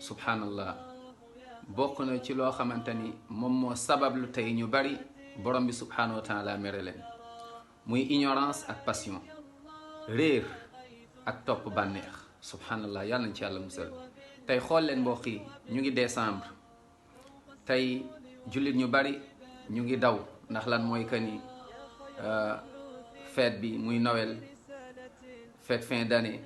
subhanallah bokk na ci loo xamante ni moom moo sabab lu tey ñu bari borom bi subhanahu wa taala mere leen muy ignorance ak passion réer ak topp bànneex subhanallah yàlla nañ ci yàlla musal tey xool leen mbokk yi ñu ngi décembre tey jullit ñu bari ñu ngi daw ndax lan mooy que ni fête bi muy Noël fête fin d'année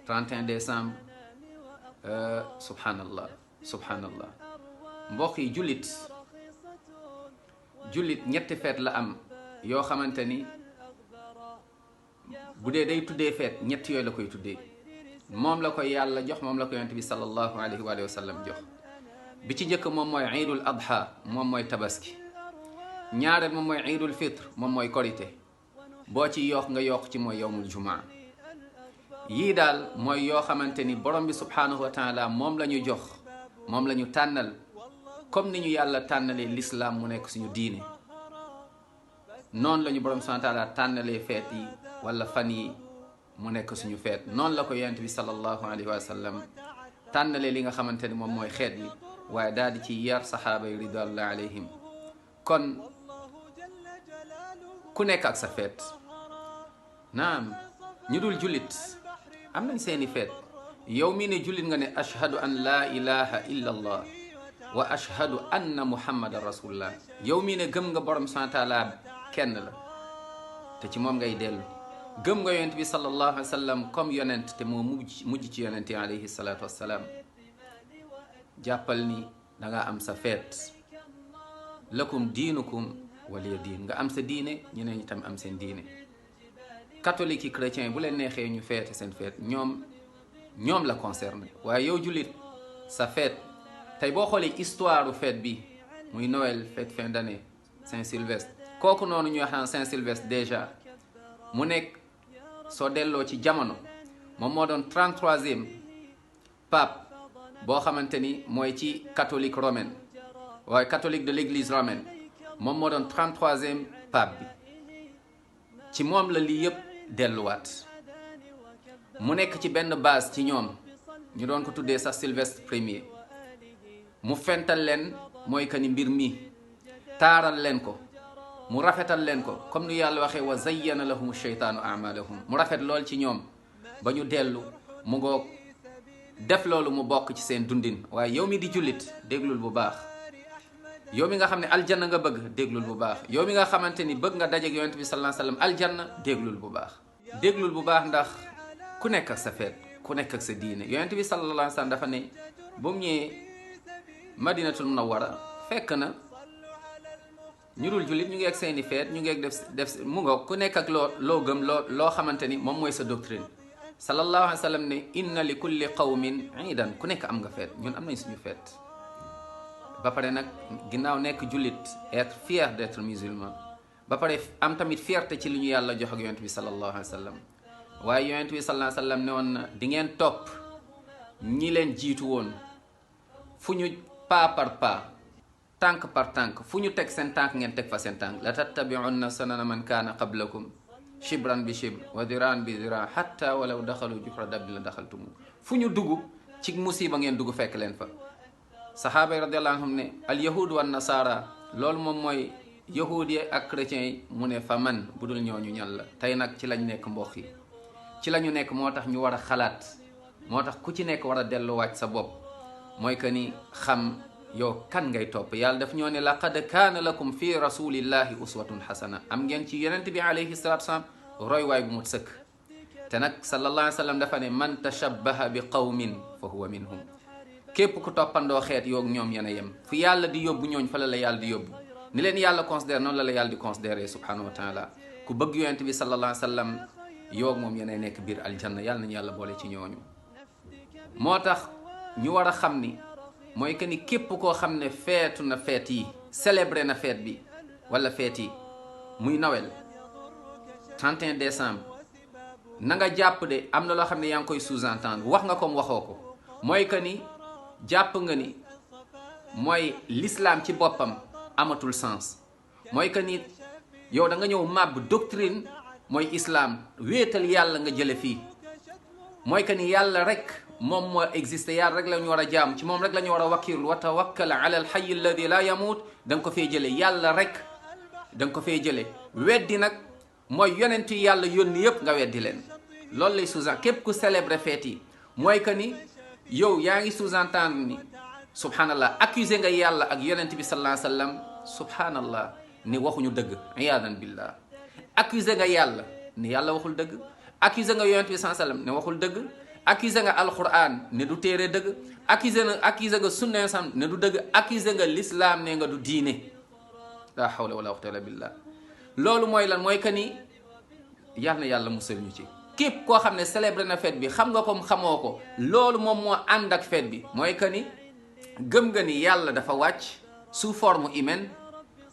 31 décembre subhanallah subhanallah mbokk yi jullit ñetti fête la am yoo xamante ni bu dee day tuddee fête ñett yooyu la koy tuddee moom la koy yàlla jox moom la ko yonent bi sallallahu alayhi wa sallam jox bi ci njëkk moom mooy iidul adha moom mooy tabaski ñaareel moom mooy iidul fitre moom mooy korité boo ci yokk nga yokk ci mooy yowmul jumaa yii daal mooy yoo xamante ni borom bi subhanahu wa taala moom la ñu jox moom la ñu tànnal comme ni ñu yàlla tànnalee l'islam mu nekk suñu diine noonu la ñu borom subhanahu wa taala tànnalee feet yi wala fan yi mu nekk suñu feet noonu la ko yonent bi sallallahu alayhi wa sallam tànnalee li nga xamante ni moom mooy xeet yi waaye daal di ci yar saxaaba yi ridwanullahi alayhim kon ku nekk ak sa feet naam ñu dul jullit am nañ seeni feet yow mii ne jullit nga ne ashhadu an laa ilaha illa allah wa ashhadu anna muhammadan rasulullah yow mii ne gëm nga borom subhanahu wa taala kenn la te ci moom ngay dellu gëm nga yonent bi sallallahu alayhi wa sallam comme yonent te moo mujj ci yonent yi alayhi salatu wassalaam jàppal ni danga am sa feet lakum diinukum waliya diin nga am sa diine ñeneen ñi tam am seen diine catholique yi chrétien yi bu leen neexee ñu feete seen feet ñoom la concerné waaye yow jullit sa feet tey boo xoolee histoire feet bi muy Noël fête fin d'année Saint-Sylvestre kooku noonu ñuy wax naan Saint-Sylvestre déjà mu nekk soo delloo ci jamono moom moo doon 33e pape boo xamante ni mooy ci catholique romaine waaye catholique de l'église romaine moom moo doon 33e pape bi ci moom la lii yëpp delluwaat mu nekk ci benn base ci ñoom ñu doon ko tuddee sax Sylvestre premier mu fental leen mooy que ni mbir mi taaral leen ko mu rafetal leen ko comme ni yàlla waxee wa zayyana lahum sheytaanu amalahum mu rafet lool ci ñoom ba ñu dellu mu ngoog def loolu mu bokk ci seen dundin waaye yow mi di jullit déglul bu baax yow mi nga xam ne aljanna nga bëgg déglul bu baax yow mi nga xamante ni bëgg nga dajeek yonent bi sallallahu alayhi wasallam aljanna déglul bu baax ndax ku nekk ak sa feet ku nekk ak sa diine yonent bi sallallahu alayhi wasallam dafa ne bu mu ñëwee madinatul munawwara fekk na ñu dul jullit ñu ngi ak seeni feet ñu ngi ak def mu nga ku nekk ak loo gëm loo xamante ni moom mooy sa doctrine sallallahu alayhi wasallam ne inna li kulli qawmin iidan ku nekk am nga feet ñun am nañ suñu feet ba pare nag ginnaaw nekk jullit être fier d'être musulman ba pare am tamit fierté ci li ñu yàlla jox ak yonent bi sallallahu alayhi wasallam waaye yonent bi sallallahu alayhi wasallam ne woon na di ngeen topp ñi leen jiitu woon fu ñu pas par pas tànk par tànk fu ñu teg seen tànk ngeen teg fa seen tànk la tattabi'unna sanana man kaana qablakum shibran bi shibr wa diraan bi diraan hatta walaw daxalu juhra dabbin la daxaltumu fu ñu dugg ci musiba ngeen dugg fekk leen fa sahaaba yi radiyallahu anhum ne al yahud wa nasara loolu moom mooy yahud yi ak chrétiens yi mu ne fa man bu dul ñooñu ñan la tey nag ci lañ nekk mbokk yi ci la ñu nekk moo tax ñu war a xalaat moo tax ku ci nekk war a delluwaat sa bopp mooy que ni xam yow kan ngay topp yàlla daf ñoo ne laqad kaana lakum fi rasulillahi uswatun hasana am ngeen ci yonent bi alayhi salatu wasalam roy waay bu mu sëkk te nag sallallahu alayhi wa sallam dafa ne man tashabbaha bi qawmin fa huwa minhum képp ku toppandoo xeet yoog ñoom yéen a yem fu yàlla di yóbbu ñooñ fa la yàlla di yóbbu ni leen yàlla considère noonu la yàlla di considéré subhanahu wa taala ku bëgg yonent bi sallallahu alayhi wa sallam yoog moom yéen a nekk biir aljanna yàlla nañu yàlla boole ci ñooñu moo tax ñu war a xam ni mooy que ni képp koo xam ne feetu na feet yi célébré na feet bi wala feet yi muy Noël 31 décembre na nga jàpp de am na loo xam ne yaa ngi koy sous-entendre wax nga comme waxoo ko mooy que ni jàpp nga ni mooy l'islam ci boppam amatul sens mooy que ni yow da nga ñëw màbb doctrine mooy islam wéetal yàlla nga jële fii mooy que ni yàlla rek moom moo existé yàlla rek la ñu war a jaam ci moom rek la ñu war a wakkirlu wa tawakkal ala al hayy alladi la yamut da nga ko fee jële yàlla rek da nga ko fee jële weddi nag mooy yonent yi yàlla yónni yëpp nga weddi leen loolu lay sous-entendre képp ku célébrer fête yi mooy que ni yow yaa ngi sous-entendre ni subhanallah accusé nga yàlla ak yonent bi sallallahu alayhi wa sallam subhanallah ni waxuñu dëgg iyaadan billah accusé nga yàlla ni yàlla waxul dëgg accusé nga yonent bi sallallahu alayhi wa sallam ne waxul dëgg accusé nga alquran ne du téere dëgg accusé nga sunna sam ne du dëgg accusé nga l'islam ne nga du diine la hawla wala quwwata illa billah loolu mooy lan mooy que ni yal na yàlla musal ñu ci képp koo xam ne célébré na fête bi xam nga ko xamoo ko loolu moom moo ànd ak fête bi mooy que ni gëm nga ni yàlla dafa wàcc sous forme humaine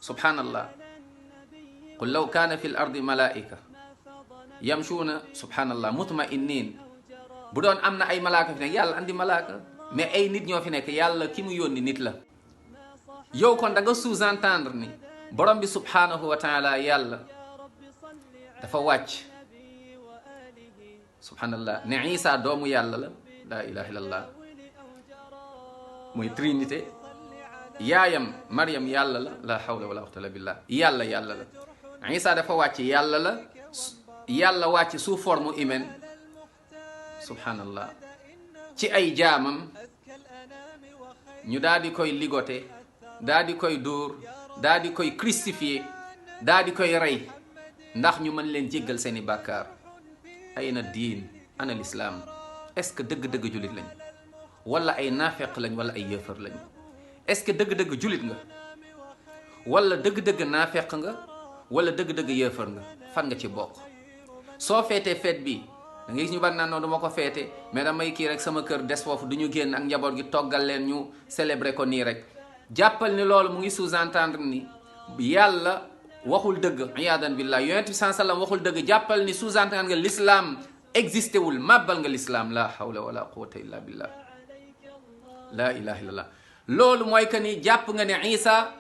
subhanallah qul law kaana fi l ardi malaika yamshuuna subhanallah mutma'innin bu doon am na ay malaaka fi nekk yàlla andi malaaka mais ay nit ñoo fi nekk yàlla ki mu yónni nit la yow kon da nga sous-entendre ni borom bi subhanahu wa taala yàlla dafa wàcc subhanallah ne Isa doomu yàlla la ilaha illallah muy trinité yaayam Maryam yàlla la hawla wala quwwata illa billah yàlla la Isa dafa wàcc yàlla la yàlla wàcc sous forme humaine subhanallah ci ay jaamam ñu daal di koy ligoté daal di koy dóor daal di koy crucifié daal di koy rey ndax ñu mën leen jéggal seeni bàkkaar ay na diin ana l'islam est-ce que dëgg-dëgg jullit lañ wala ay naafeq lañ wala ay yëfër lañ est-ce que dëgg-dëgg jullit nga wala dëgg-dëgg naafeq nga wala dëgg-dëgg yëfër nga fan nga ci bokk soo feetee feet bi da ngay gis ñu bari naan noonu duma ko feete mais damay kii rek sama kër des foofu du ñu génn ak njaboot gi toggal leen ñu célébrer ko nii rek jàppal ni loolu mu ngi sous-entendre ni yàlla waxul dëgg iyaadan billah yonent bi sallallahu alayhi wasallam waxul dëgg jàppal ni sous-entendre nga l'islam existé wul màbbal nga l'islam la hawla wala quwwata illa billah la ilaha illallah loolu mooy que ni jàpp nga ne Isa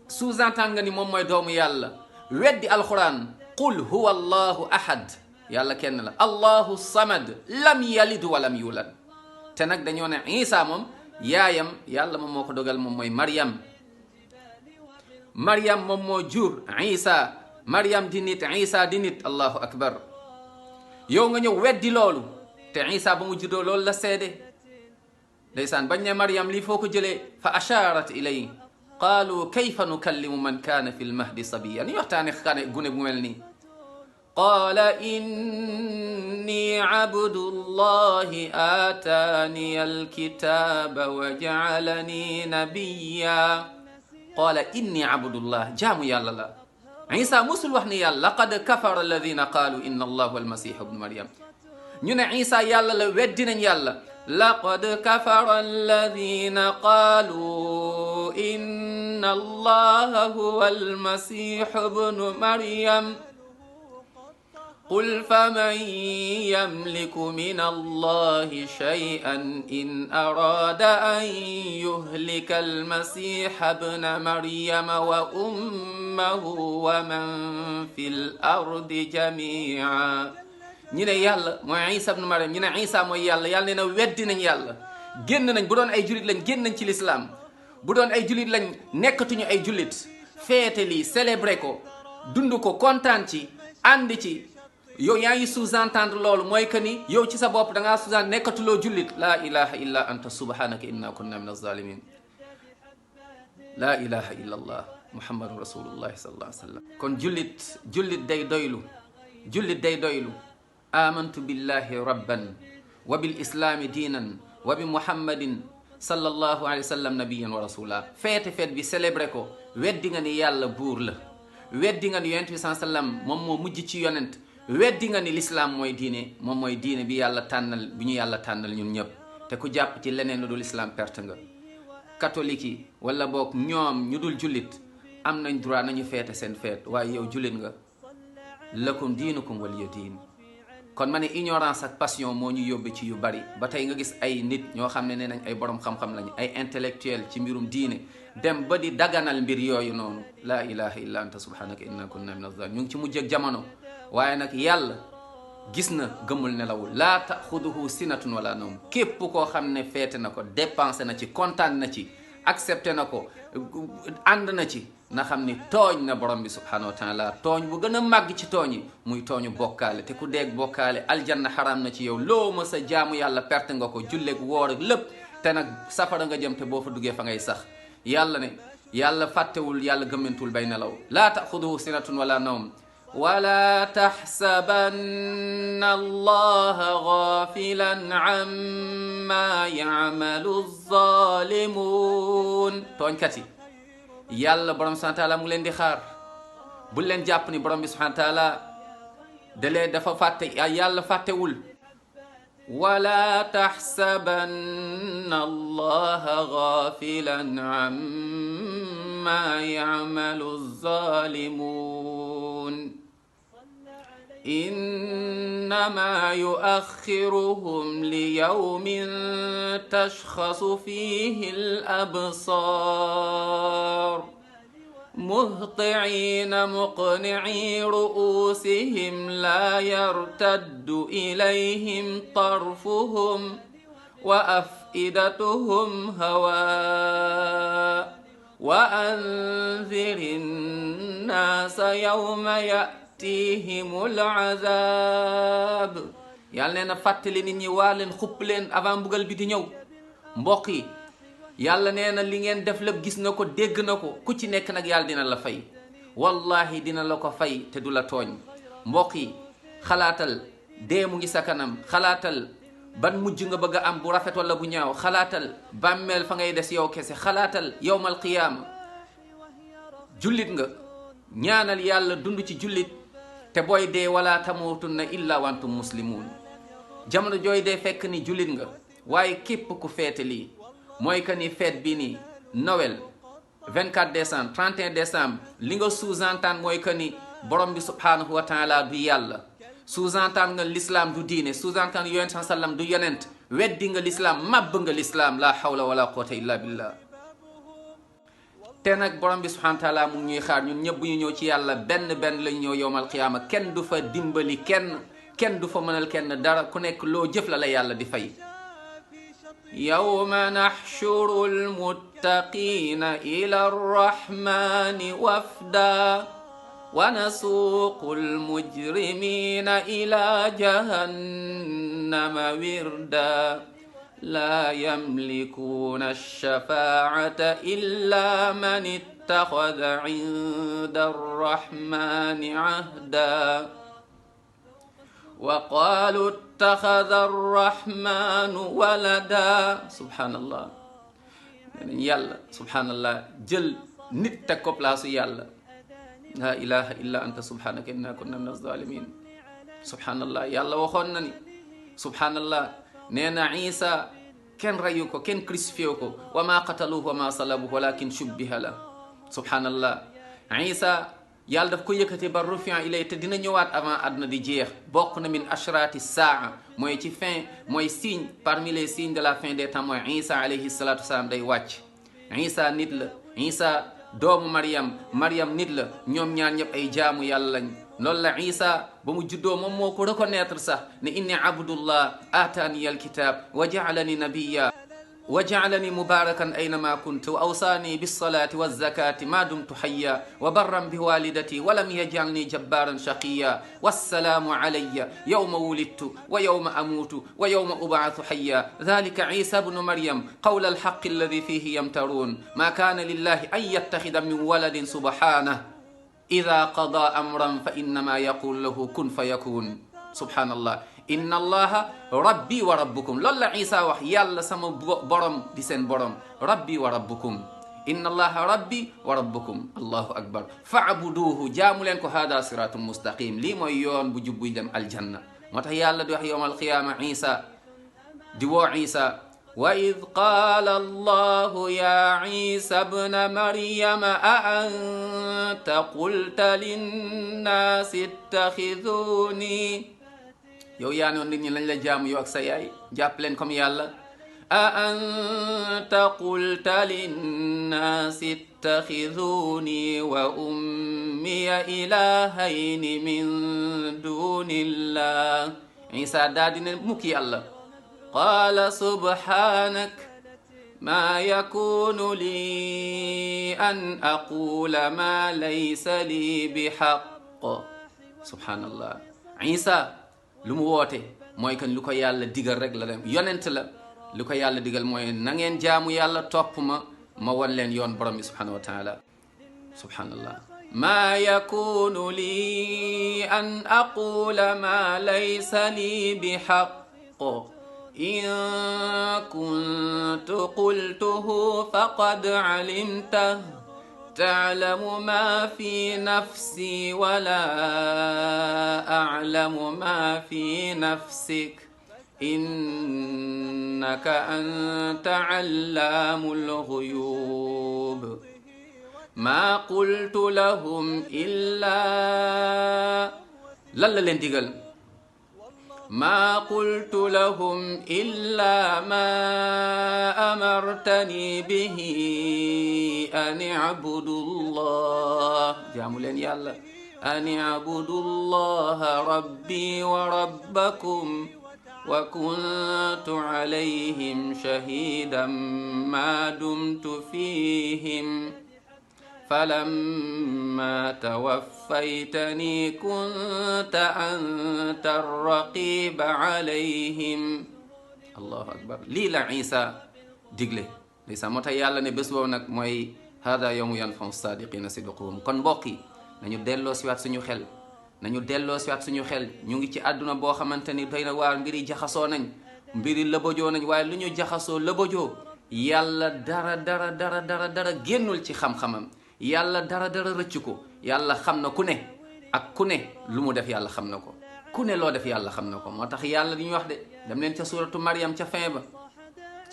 sous-entendre nga ni moom mooy doomu yàlla weddi alquran qul huwa allahu ahad yàlla kenn la allahu samad lam yalid walam yulad te nag dañoo ne Isa moom yaayam yàlla moom moo ko dogal moom mooy Maryam moom moo jur Isa Maryam di nit Isa di nit allahu akbar yow nga ñëw weddi loolu te Isa ba mu juddoo loolu la seede ndeysaan bañ ne Maryam lii foo ko jëlee fa asharat ilay qaalu kayfa nukallimu man kaana fi lmahdi sabiyan ñu waxtaane xane gune bu mel nii qaala inni abdullahi aataani alkitaba wa jaalani nabiya qaala inni abdullah jaamu yàlla la Isa musul wax ni yàlla laqad kafara alladina qaalu inna allahu almasih ibnu maryam ñu ne Isa yàlla la weddi nañ yàlla laqad kafara alladina qaalu inna allaha huwa almasih ibnu maryam قل فمن يملك من الله شيئا إن أراد أن يهلك المسيح ابن مريم وأمه ومن في الأرض جميعا ñu ne yàlla mooy Isa ibn Maryam ñu ne Isa mooy yàlla yàlla nee na weddi nañ yàlla génn nañ bu doon ay jullit lañ génn nañ ci lislaam bu doon ay jullit lañ nekkatuñu ay jullit feete lii célébrer ko dund ko kontaan ci ànd ci yow yaa ngi sous-entendre loolu mooy que ni yow ci sa bopp da ngaa sous-entendre nekkatuloo jullit laa ilaha illa anta subhanaka inna kunna min az-zalimin laa ilaha illa allah muhammadun rasulullahi sallallahu alayhi wa sallam kon jullit day doylu amantu billahi rabban wa bil islami diinan wa bi muhammadin sallallahu alayhi wa sallam nabiyan wa rasula feete bi célébré ko weddi nga ni yàlla buur la weddi nga ni yonent bi sallallahu alayhi wa sallam moom moo mujj ci yonent weddi nga ni l'islam mooy diine moom mooy diine bi yàlla tànnal bi ñu yàlla tànnal ñun ñëpp te ku jàpp ci leneen lu dul islam perte nga catholique yi wala boog ñoom ñu dul jullit am nañ droit nañu feete seen feet waaye yow jullit nga lakum diinukum waliya diin kon ma ne ignorance ak passion moo ñu yóbbe ci yu bari ba tey nga gis ay nit ñoo xam ne nee nañ ay borom xam-xam lañu ay intellectuel ci mbirum diine dem ba di daganal mbir yooyu noonu laa ilaha illa anta subhanaka inna kunna min az-zalimin ñu ngi ci mujj ak jamono waaye nag yàlla gis na gëmul nelawul laa taxuduhu sinatun wala nawm képp koo xam ne feete na ko dépensé na ci kontaan na ci accepté na ko ànd na ci na xam ni tooñ na borom bi subhanahu wa taala tooñ bu gën a màgg ci tooñ yi muy tooñu bokkaale te ku deeg bokkaale aljanna xaraam na ci yow loo ma sa jaamu yàlla perte nga ko julleeg woor ak lépp te nag safara nga jëm te boo fa duggee fa ngay sax yàlla ne yàlla fàttewul yàlla gëmmentul bay nelaw laa taxuduhu sinatun wala nawm wala taxsabanna allaha gafilan amma yamalu zalimun tooñkat yi yàlla borom subhanahu wa taala mu ngi leen di xaar bu leen jàpp ni borom bi subhanahu wa taala dafa fàtte yàlla fàttewul wala taxsabanna allaha gafilan amma yamalu zalimun innama yuakhiruhum liyawmin tashkhasu fihi al-absar muhti'ina muqni'i ru'usihim la yartaddu ilayhim tarfuhum wa af'idatuhum hawa wa anzirin nasa yawma ya'tihimul azab yàlla nee na fàttali nit ñi waa leen xupp leen avant mbugal bi di ñëw mbokk yi yàlla nee na li ngeen def lépp gis na ko dégg na ko ku ci nekk nag yàlla dina la fay wallahi dina la ko fay te du la tooñ mbokk yi xalaatal dee mu ngi sa kanam xalaatal ban mujj nga bëgg a am bu rafet wala bu ñaaw xalaatal bàmmeel fa ngay des yow kese xalaatal yawmal qiyaama jullit nga ñaanal yàlla dund ci jullit te booy dee wala tamutunna illa wa antum muslimun jamono jooy dee fekk ni jullit nga waaye képp ku feete lii mooy que ni fête bi nii Noël 24 décembre 31 décembre li nga sous-entendre mooy que ni borom bi subhanahu wa taala du yàlla sous-entendre nga l'islam du diine sous-entendre yonent sallam du yonent weddi nga l'islam màbb nga l'islam la hawla wala quwwata illa billah te nag borom bi subhanahu wa taala mu ngi ñuy xaar ñun ñëpp bu ñu ñëw ci yàlla benn lañu ñëw yowmal qiyaama kenn du fa dimbali kenn du fa mënal kenn dara ku nekk loo jëf la yàlla di fay yawma naxshuru almuttaqina ila arrahmani wafda wa nasuuqu almujrimina ila jahannama wirda la yamlikuuna alshafaata illa man ittaxada inda arrahmani ahda wa qaalu ittaxada arrahmanu walada subhanallah nenañ yàlla subhanallah jël nit teg ko place yàlla la ilaha illa anta subhanaka inna kunna min az-zalimin subhanallah yàlla waxoon na ni subhanallah nee na Isa kenn rayu ko kenn crucifié ko wa ma qataluhu wa ma salabuhu walakin shubbiha la subhanallah Isa yàlla daf ko yëkkati ba rufi'a ilay te dina ñëwaat avant àdduna di jeex bokk na min ashrati saa mooy ci fin mooy signe parmi les signes de la fin des temps mooy Isa alayhi salatu wasalaam day wàcc Isa nit la Isa doomu Maryam nit la ñoom ñaar ñëpp ay jaamu yàlla lañ loolu la Isa ba mu juddoo moom moo ko reconnaître sax ne inni abdullah atani alkitab wa ja'alani nabiyya wa ja'alani mubarakan aynama kuntu wa awsani bis-salati waz-zakati ma dumtu hayya wa barran bi walidati wa lam yaj'alni jabbaran shaqiyya wassalamu alayya yawma wulidtu wa yawma amutu wa yawma ub'athu hayya dhalika Isa ibn Maryam qawla al-haqqi alladhi fihi yamtarun ma kana lillahi an yattakhidha min waladin subhanahu idha qada amran fa innama yaqulu lahu kun fayakun subhanallah inna allaha rabbi wa rabbukum loolu la Isa wax yàlla sama borom di seen borom rabbi wa rabbukum inna allaha rabbi wa rabbukum allahu akbar fa'buduhu jaamu leen ko hada siratum mustaqim lii mooy yoon bu jub buy dem aljanna moo tax yàlla di wax yawm alqiyama Isa di woo Isa wa id qaala allahu ya Isa bna maryama a anta qulta linnaasi ittaxiduni yow yaa noon nit ñi lañ la jaamu yow ak sa yaay jàpp leen comme yàlla أأنت قلت للناس اتخذوني وأمي إلهين من دون الله عيسى دادين مكي الله قال سبحانك ما يكون لي أن أقول ما ليس لي بحق سبحان الله عيسى لمو ووte mooy kan lu ko yàlla digal rek la dem yonent la lu ko yàlla digal mooy na ngeen jaamu yàlla topp ma wan leen yoon borom bi subhanahu wa taala subhanallah ma yakunu li an aqula ma laysa li bihaqq in kuntu qultuhu faqad alimtah تعلم ما في نفسي ولا أعلم ما في نفسك إنك أنت علام الغيوب ما قلت لهم إلا لن ديغل ما قلت لهم إلا ما أمرتني به أن اعبدوا الله جاملين يلا أن اعبدوا الله ربي وربكم وكنت عليهم شهيدا ما دمت فيهم فلما توفيتني كنت أنت الرقيب عليهم الله أكبر lii la Isa digle ndeysaan moo tax yàlla ne bés boobu nag mooy hada yawmu yanfa'u saadiqiina sidquhum kon mbokk yi nañu delloo siwaat suñu xel ñu ngi ci àdduna boo xamante ni doy na waar mbiri jaxasoo nañ mbiri lëbëjoo nañ waaye lu ñu jaxasoo lëbëjoo yàlla dara génnul ci xam-xamam yàlla dara rëcc ko yàlla xam na ku ne ak ku ne lu mu def yàlla xam na ko ku ne loo def yàlla xam na ko moo tax yàlla di ñu wax de dem leen ca suratu Maryam ca fin ba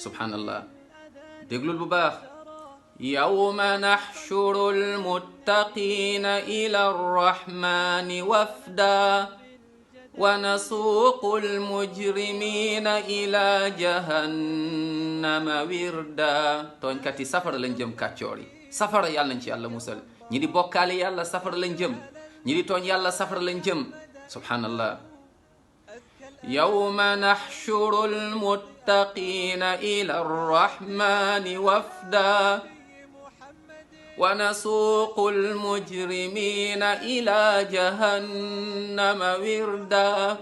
subhanallah déglul bu baax yawma naxshuru almuttaqina ila arrahmani wafda wa nasuuqu almujrimina ila jahannama wirda tooñkat yi safara lañ jëm kàccoor yi safara yàlla nañ ci yàlla musal ñi di bokkaale yàlla safara lañ jëm ñi di tooñ yàlla safara lañ jëm subhanallah yawma naxshuru almuttaqina ila arrahmani wafda wa nasuuqu almujrimina ila jahannama wirda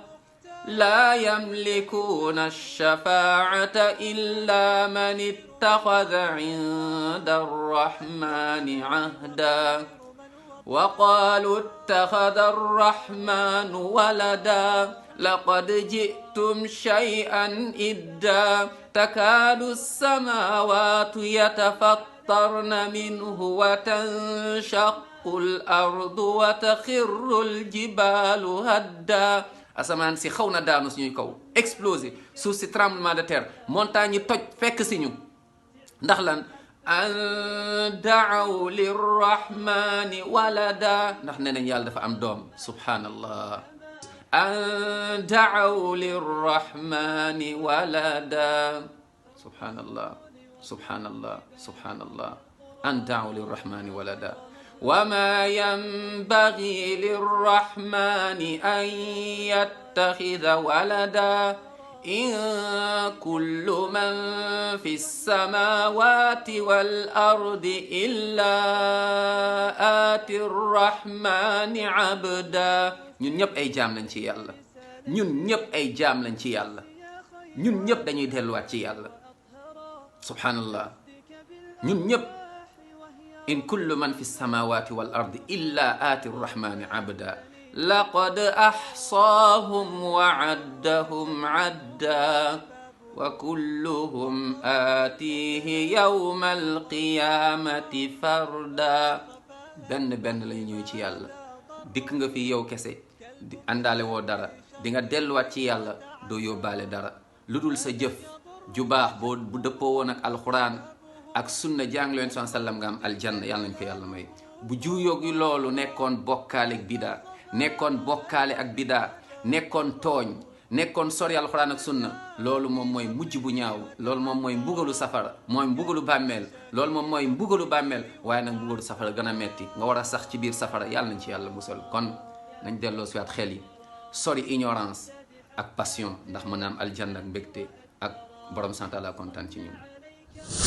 لا يملكون الشفاعة إلا من اتخذ عند الرحمن عهدا وقالوا اتخذ الرحمن ولدا لقد جئتم شيئا إدا تكاد السماوات يتفطرن منه وتنشق الأرض وتخر الجبال هدا asamaan si xaw na daanu suñuy kaw explosé suuf si tremblement de terre montagne yi toj fekk si ñu ndax lan an daaw lirrahmani walada ndax nee nañ yàlla dafa am doom subhanallah an daaw lirrahmani walada subhanallah an daaw lirrahmani walada وما ينبغي للرحمن أن يتخذ ولدا إن كل من في السماوات والأرض إلا آتي الرحمن عبدا ñun ñëpp ay jaam lañ ci yàlla ñun ñëpp dañuy delluwaat ci yàlla subhanallah ñun ñëpp in kullu man fi samawati wal ardi illa aati rrahmani abda laqad ahsaahum wa addahum adda wa kulluhum aatihi yawma alqiyamati farda benn lañu ñëw ci yàlla dikk nga fi yow kese di àndaale woo dara di nga delluwaat ci yàlla doo yóbbaale dara lu dul sa jëf ju baax boo bu dëppoo woon ak alquran ak sunna jàng leen sallam nga am aljanna yàlla nañ ko yàlla may bu juuyoog yi loolu nekkoon bokkaale ak bidaa nekkoon tooñ nekkoon sori alxuraan ak sunna, loolu moom mooy mujj bu ñaaw, loolu moom mooy mbugalu safara, mooy mbugalu bàmmeel, loolu moom mooy mbugalu bàmmeel. waaye nag mbugalu safara gën a metti, nga war a sax ci biir safara. yàlla nañ ci yàlla musal. kon nañ delloo siwaat xel yi, sori ignorance ak passion, ndax mën a am aljanna ak mbégte ak borom sant la kontaan ci ñun.